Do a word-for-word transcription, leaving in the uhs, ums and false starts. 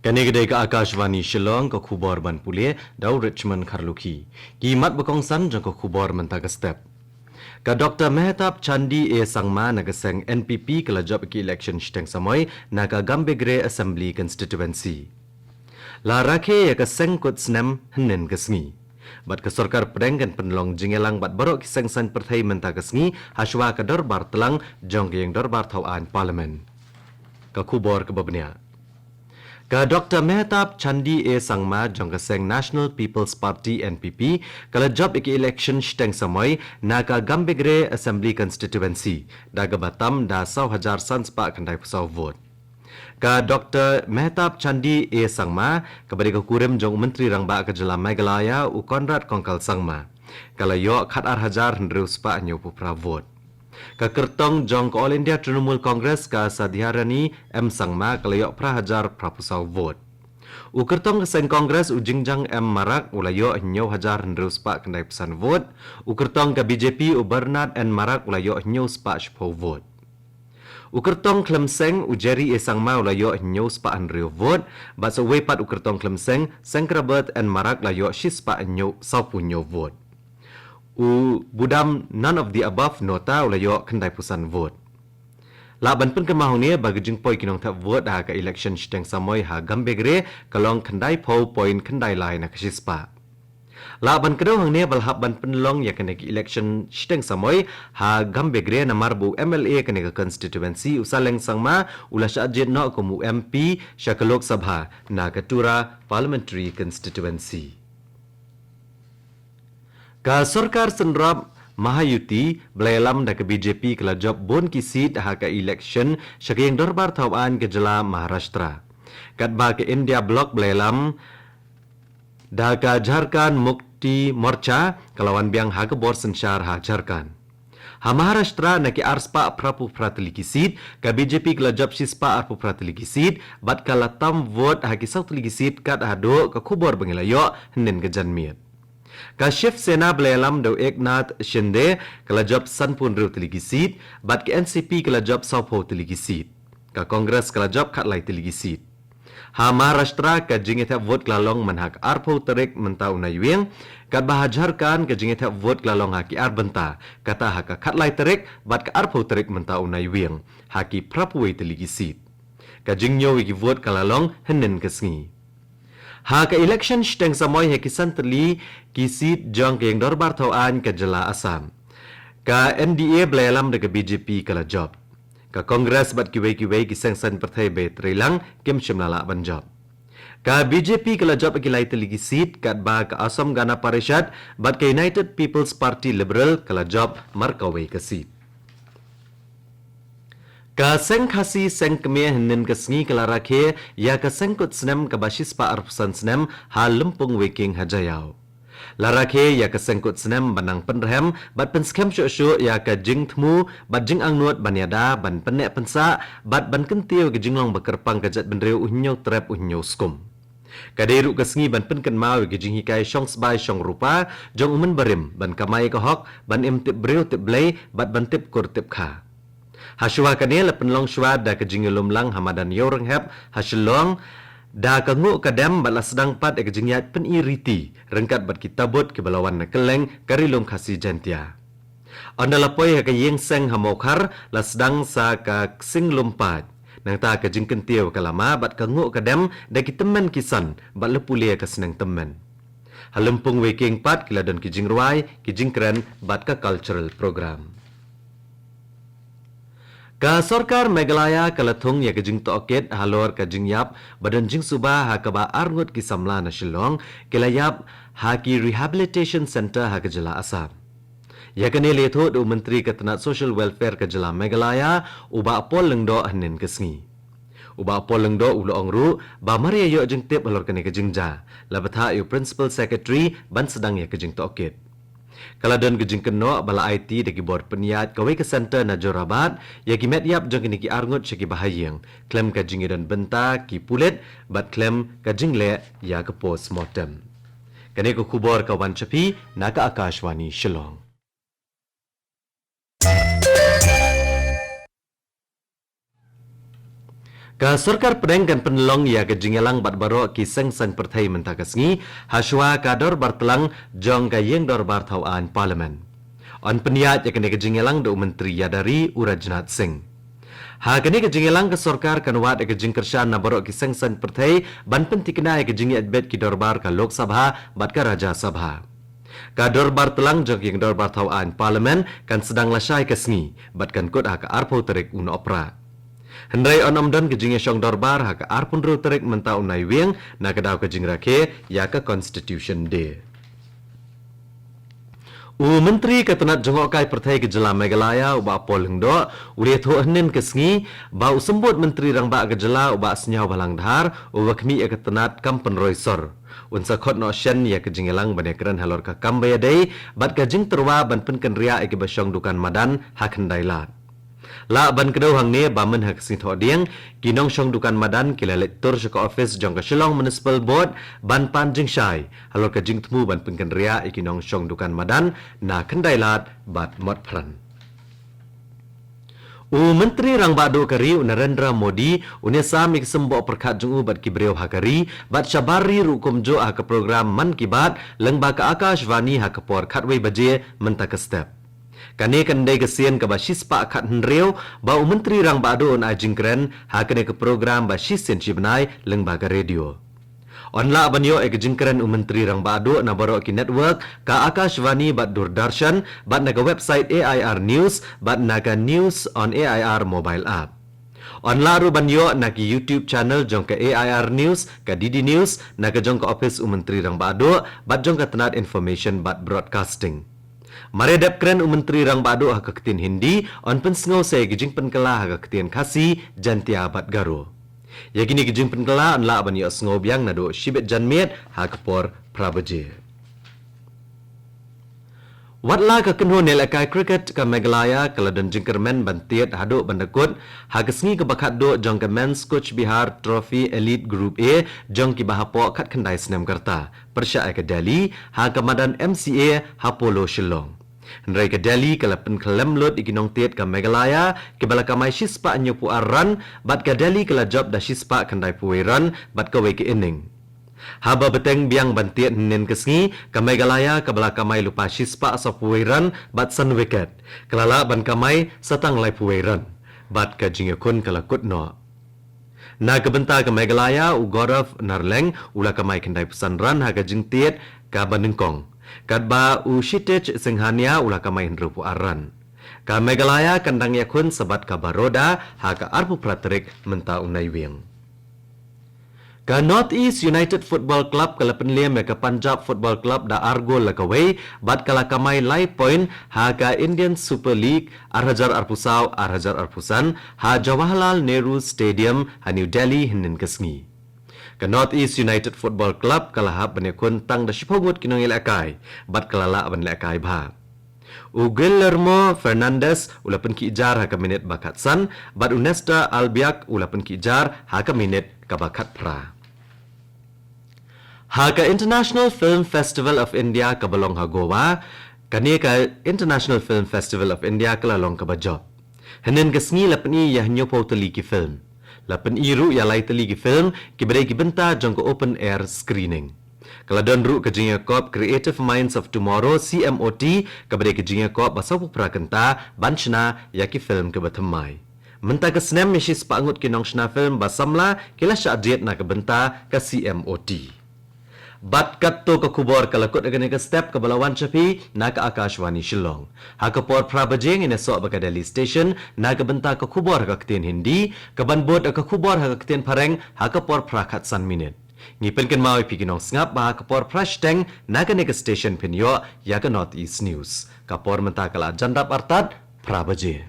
Kane ka dei ka Akashvani Shillong, ka khubor ban pule da u Richmond Kharlukhi. Ki mat ba kongsan jong ka khubor mynta ka step. Ka Doktor Mehtab Chandee A Sangma na ka seng N P P ka la jop ïa ka election shiteng samoi na ka Gambegre Assembly Constituency. La rakhe ïa ka seng kut snem hynnin ka sngi. Bad ka sorkar pdeng kan pynlong jingïalang bad baroh ki seng saiñ pyrthei mynta ka sngi, hashwa ka dorbar tlang jong ka ïing dorbar thaw aiñ Parliament. Ka khubor kaba bniah. Ka Doktor Mehtab Chandee A Sangma jong ka seng National People's Party, N P P, ka la jop ïa ka election shiteng samoi na ka Gambegre Assembly Constituency da kaba tam da saw hajar san spah khyndai phew saw vote. Ka Doktor Mehtab Chandee A Sangma, kaba dei ka kurim jong u Myntri Rangbah ka jylla Meghalaya, u Conrad Kongkal Sangma, ka la ïoh khat ar hajar hynriew spah hynñiew phew phra vote. Ka kyrtong jong ka All India Trinamool Congress, ka Sadhiarani M Sangma, ka la ïoh phra hajar phra phew saw vote. U kyrtong ka seng Congress, u Jingjang M Marak, u la ïoh hynñiew hajar hynriew spah khyndai phew san vote. U kyrtong ka B J P, u Bernard N Marak, u la ïoh hynñiew spah shiphew vote. U kyrtong khlem seng, u Jerry A Sangma, u la ïoh hynñiew spah hynriew vote. Bad sa uwei pat u kyrtong khlem seng, Sengkrabat N Marak, la ïoh shi spah hynñiew, saw phew hynñiew vote. U Budam None of the Above Nota, u la ïoh khyndai phew san vote. Lah ban pynkynmaw hangne ba ka jingpoi ki nongthep vote ha ka election shiteng samoi ha Gambegre ka long khyndai phew point khyndai lai na ka shispah. Lah ban kdew hangne ba la hap ban pynlong ïa kane ka election shiteng samoi ha Gambegre namar ba u M L A kane ka constituency, u Saleng Sangma, u la shah jied noh kum u M P sha ka Lok Sabha na ka Tura Parliamentary Constituency. Ka sorkar synrop Mahayuti, ba la ïalam da ka B J P, ka la jop bun ki seat ha ka election sha ka ïing dorbar thaw aiñ ka jylla Maharashtra. Katba ka India Bloc, ba la ïalam da ka Jharkhand Mukti Morcha, ka la wan biang ha ka bor synshar ha Jharkhand. Ha Maharashtra, na ki ar spah phra phew phra tylli ki seat, ka B J P ka la jop shi spah ar phew phra tylli ki seat, bad ka la tam vote ha ki saw tylli ki seat, kat haduh ka khubor ba ngi la ïoh hynnin ka janmiet. Ka Shiv Sena, ba la ïalam da u Eknath Shinde, ka la jop san phew hynriew tylli ki seat, bad ka N C P ka la jop saw phew tylli ki seat. Ka Congress ka la jop khatlai tylli ki seat. Ha Maharashtra, ka jingïathep vote ka la long man ha ka ar phew tarik mynta u Naiwieng, katba ha Jharkhand ka jingïathep vote ka la long ha ki ar bynta, kata ha ka khatlai tarik bad ka ar phew tarik mynta u Naiwieng, ha ki phra phew wei tylli ki seat. Ka jingñiew ïa ki vote ka la long hynnin ka sngi. Ha ka election shiteng samoi ha ki san tylli ki seat jong ka ïing dorbar thaw aiñ ka jylla Assam, ka N D A, ba la ïalam da ka B J P, ka la jop. Ka Congress bad kiwei kiwei ki seng saiñ pyrthei ba ïatreilang kim shym la lah ban jop. Ka B J P ka la jop ha ki lai tylli ki seat, katba ka Assam Gana Parishad bad ka United People's Party Liberal ka la jop mar kawei ka seat. Ka seng Khasi seng kmie hynnin ka sngi ka la rakhe ïa ka seng kut snem kaba shi spah ar phew san snem ha Lympung Weiking ha Jaïaw. La rakhe ïa ka seng kut snem ban nang pynrhem bad pynskhem shuh shuh ïa ka jingthmu bad jingangnud ban ïada ban pynneh pynsah bad ban kyntiew ïa ka jinglong ba kyrpang ka jaitbynriew u Hynñiewtrep u Hynñiewskum. Ka dei ruh ka sngi ban pynkynmaw ïa ka jinghikai shong sbai shong rupa jong u mynbarim ban kamai ka hok, ban im tip briew tip Blei bad ban tip kur tip kha. Hashuwa kane la pynlong shuwa da ka jingïalum lang ha madan Ïewrynghep ha Shillong da ka nguh ka dem bad la sdang pat ïa ka jingïaid pyni riti ryngkat bad ki tabut kiba la wan na kylleng ka Ri Lum Khasi Jaiñtia. Ynda la poi ha ka ïing seng ha Mawkhar, la sdang sa ka ksing lum paid. Nangta ka jingkyntiew ka lama bad ka nguh ka dem da ki tymmen ki san bad la pule ka sneng tymmen. Ha Lympung Weiking pat ki la don ki jingrwai, ki jingkren bad ka cultural program. Ka sorkar Meghalaya ka la thung ïa ka jingtohkit halor ka jingïap ba don jingsuba ha kaba arngut ki samla na Shillong ki la ïap ha ki rehabilitation centre ha ka jylla Assam. Ïa kane la ïathuh da u Myntri ka tnat Social Welfare ka jylla Meghalaya, u Bah Paul Lyngdoh, hynnin ka sngi. U Bah Paul Lyngdoh u la ong ruh ba mar ïa ïoh jingtip halor kane ka jingjia, la bthah ïa u Principal Secretary ban sdang ïa ka jingtohkit. Ka la don ka jingkynnoh ba la aiti da ki bor pynïaid kawei ka centre na Jorabat ïa ki met ïap jong kine ki arngut sha ki bahaïing, khlem ka jingïadon bynta ki pulit bad khlem ka jingleh ïa ka post mortem. Kane ka khubor ka wan sha phi na ka Akashvani Shillong. Ka sorkar pdeng kan pynlong ïa ka jingïalang bad baroh ki seng saiñ pyrthei mynta ka sngi, hashwa ka dorbar tlang jong ka ïing dorbar thaw aiñ Parliament. Yn pynïaid ïa kane ka jingïalang da u Myntri ïada ri u Rajnath Singh. Ha kane ka jingïalang ka sorkar kan wad ïa ka jingkyrshan na baroh ki seng saiñ pyrthei ban pynthikna ïa ka jingïaid beit ki dorbar ka Lok Sabha bad ka Rajya Sabha. Ka dorbar tlang jong ka ïing dorbar thaw aiñ Parliament kan sdang lashai ka sngi bad kan kut ha ka arphew tarik u Nohprah. Hynrei yn ym don ka jingïashong dorbar ha ka arphew hynriew tarik mynta u Naiwieng na ka daw ka jingrakhe ïa ka Constitution Day. U Myntri ka tnat jngohkai pyrthei ka jylla Meghalaya u Bah Paul Lyngdoh u la ïathuh hynnin ka sngi ba u Symbud Myntri Rangbah ka jylla u Bah Sniawbhalang Dhar uba khmih ïa ka tnat kam pynroi sor, un sa khot noh shen ïa ka jingïalang ban ïakren halor ka kam ba ïadei bad ka jingtyrwa ban pynkynriah ïa kiba shong dukan madan ha Khyndailad. Lah ban kdew hangne ba myn ha ka sngi Thohdieng, ki nongshong dukan madan ki la leit tur sha ka ophis jong ka Shillong Municipal Board ban pan jingshai halor ka jingthmu ban pynkynriah ïa ki nongshong dukan madan na Khyndailad bad Motphran. U Myntri Rangbah Duh ka ri u Narendra Modi un ïasam ïa ki symboh pyrkhat jong u bad ki briew ha ka ri bad shabar ri ruh kumjuh ha ka program Mann Ki Baat lyngba ka Akashvani ha ka por khatwei baje mynta ka step. Kane kan dei ka sien kaba shispah khathynriew ba u Myntri Rangbah Duh un ai jingkren ha kane ka program ba shisien shibnai lyngba ka radio. Yn lah ban ïoh ïa ka jingkren u Myntri Rangbah Duh na baroh ki network ka Akashvani bad Doordarshan bad na ka website A I R News bad na ka News on A I R mobile app. Yn lah ruh ban ïoh na ki YouTube channel jong ka A I R News, ka D D News, na ka jong ka ophis u Myntri Rangbah Duh bad jong ka tnat Information bad Broadcasting. Mar ïa dep kren u Myntri Rangbah Duh ha ka ktien Hindi, yn pynsngew sa ïa ka jingpynkylla ha ka ktien Khasi, Jaintia bad Garo. Ïa kine ki jingpynkylla yn lah ban ïohsngew biang naduh shibit janmiet ha ka por phra baje. Wat la ka kynhun ïalehkai cricket ka Meghalaya ka la don jingkyrmen ban tied haduh ban da kut ha ka sngi kaba khatduh jong ka Men's Cooch Behar Trophy Elite Group A jong kiba hapoh khatkhyndai snem ka rta, pyrshah ïa ka Delhi ha ka madan M C A ha Polo Shillong. Hynrei ka Delhi ka la pynkhlem lut ïa ki nongtied ka Meghalaya kiba la kamai shispah hynñiewphew ar run bad ka Delhi ka la jop da shispah khyndaiphew wei run bad kawei ka inning. Haba bteng biang ban tied hynnin ka sngi, ka Meghalaya kaba la kamai lypa shispah sawphew wei run bad san wicket, ka la lah ban kamai sa tang laiphew wei run bad ka jingïakhun ka la kut noh. Na ka bynta ka Meghalaya, u Gaurav Narleng u la kamai khyndaiphew san run ha ka jingtied kaba nyngkong, katba u Kshitij Singhania u la kamai hynriewphew ar run. Ka Meghalaya kan dang ïakhun sa bad ka Baroda ha ka arphew phra tarik mynta u Naiwieng. Ka North East United Football Club ka la pynliem ïa ka Punjab Football Club da ar gol la kawei bad ka la kamai lai point ha ka Indian Super League ar hajar arphew saw ar hajar arphew san ha Jawaharlal Nehru Stadium ha New Delhi hynnin ka sngi. Ka North East United Football Club ka la hap ban ïakhun tang da shiphew ngut ki nongïalehkai bad ka la lah ban lehkai bha. U Guillermo Fernandes u la pynkhih jar ha ka minit ba khatsan bad u Nestor Albiak u la pynkhih jar ha ka minit kaba khatphra. Ha ka International Film Festival of India kaba long ha Goa, kane ka International Film Festival of India ka la long kaba jop. Hynnin ka sngi la pyni ïa hynñiewphew tylli ki film. La pyni ruh ïa lai tylli ki film kiba dei ki bynta jong ka open air screening. Ka la don ruh ka jingïakop Creative Minds of Tomorrow, C M O T, kaba dei ka jingïakop ba sawphew phra kynta ban shna ïa ki film kiba thymmai. Mynta ka snem ïa shispah ngut ki nongshna film ba samla ki la shah jied na ka bynta ka C M O T. Bad katto ka khubor ka la kut ha kane ka step kaba la wan sha phi na ka Akashvani Shillong. Ha ka por phra baje ngin ïasoh bad ka Delhi Station na ka bynta ka khubor ha ka ktien Hindi, kaban bud ka khubor ha ka ktien Phareng ha ka por phra khatsan minit. Ngi pynkynmaw ïa phi ki nongsngap ba ha ka por phra shiteng na kane ka station phin ïoh ïa ka North East News. Ka por mynta ka la jan dap artat phra baje.